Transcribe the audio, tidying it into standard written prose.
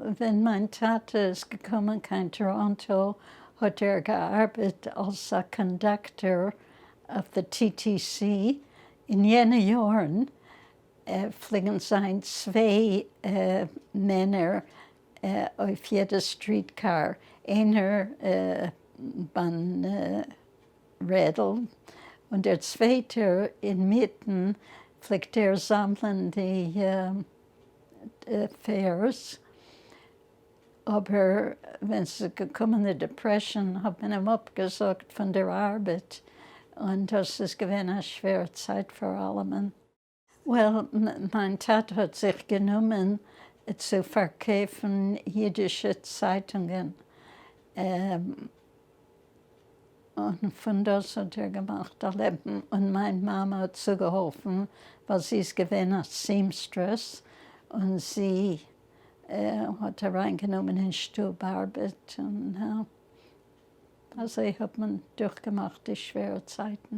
ווען מיין טאטע איז געקומען קיין טאראנטא האט ער געארבעט אלס א conductor אויף די TTC. אין יענע יארן פלעגן זיין צוויי מענער אויף יעדע streetcar, איינער ביים רעדל און דער צווייטער אינמיטן פלעגט ער זאמלען די fares, אבער ווען ס'איז געקומען די depression האט מען אים אפגעזאגט פון דער ארבעט, און דאס איז געווען א שווערע צייט פאר אלעמען. Well, מיין טאטע האט זיך גענומען צו פארקויפן אידישע צייטונגען, און פון דאס האט ער געמאכט א לעבן, און מיין מאמע האט צוגעהאלפן ווייל זי איז געווען א seamstress און זי האט אריינגענומען אין שטוב ארבעט, און אזוי האט מען דורכגעמאכט די שווערע צייטן.